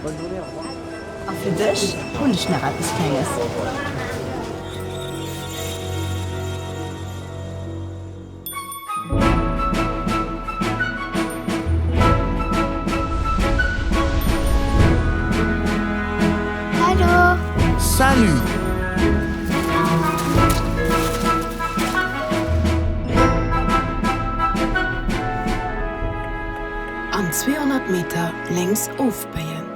A fir dech hunn ech nach eppes Klenges. Hallo! Salut! An 200 Meter lénks ofbéien.